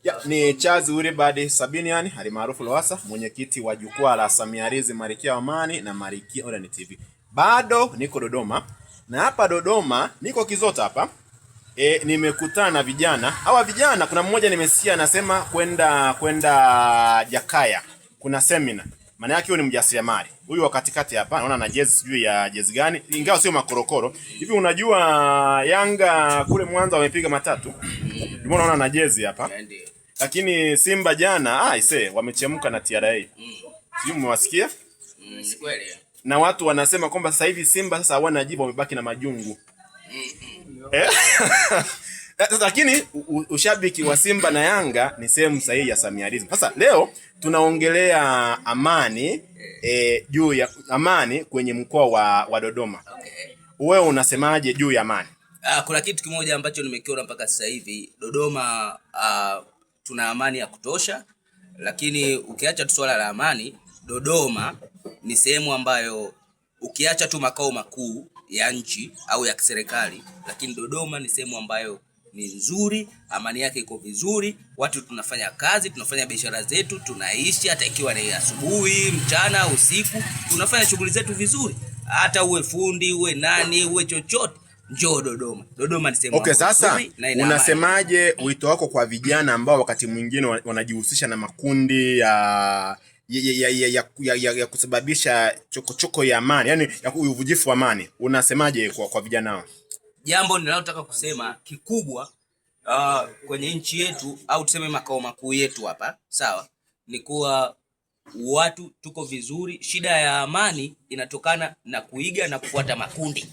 Ya, ni Charles Wilbard Sabinian alimaarufu Lowassa, mwenyekiti wa jukwaa la Samializi Malkia wa Amani na Malkia Online TV. Bado niko Dodoma na hapa Dodoma niko Kizota hapa. Nimekutana na vijana. Hawa vijana kuna mmoja nimesikia anasema kwenda Jakaya. Kuna semina. Maana yake huyu ni mjasiriamali. Huyu wa katikati hapa naona ana jezi, sijui ya jezi gani, ingawa sio makorokoro. Hivi unajua Yanga kule Mwanza wamepiga matatu. Ndio naona ana jezi hapa. Lakini Simba jana aise wamechemka na TRA. Sijui mmewasikia? Ni kweli. Na watu wanasema kwamba sasa hivi Simba sasa hawana jibu, wamebaki na majungu. Eh? Sasa lakini ushabiki wa Simba na Yanga ni sehemu sahihi ya Samialism. Sasa leo tunaongelea amani, juu ya amani kwenye mkoa wa Dodoma. Okay. Wewe unasemaje juu ya amani? Kuna kitu kimoja ambacho nimekiona mpaka sasa hivi Dodoma, tuna amani ya kutosha, lakini ukiacha tu swala la amani, Dodoma ni sehemu ambayo ukiacha tu makao makuu ya nchi au ya kiserikali, lakini Dodoma ni sehemu ambayo ni nzuri, amani yake iko vizuri, watu tunafanya kazi, tunafanya biashara zetu, tunaishi, hata ikiwa ni asubuhi, mchana, usiku, tunafanya shughuli zetu vizuri. Hata uwe fundi, uwe nani, uwe chochote, njoo Dodoma. Dodoma ni sehemu Okay, ambayo sasa nzuri na ina amani. unasemaje wito wako kwa vijana ambao wakati mwingine wanajihusisha na makundi ya kusababisha chokochoko ya amani, yani ya uvujifu wa amani? Unasemaje kwa vijana hao? Jambo ninalotaka kusema kikubwa, kwenye nchi yetu au tuseme makao makuu yetu hapa, sawa, ni kuwa watu tuko vizuri. Shida ya amani inatokana na kuiga na kufuata makundi.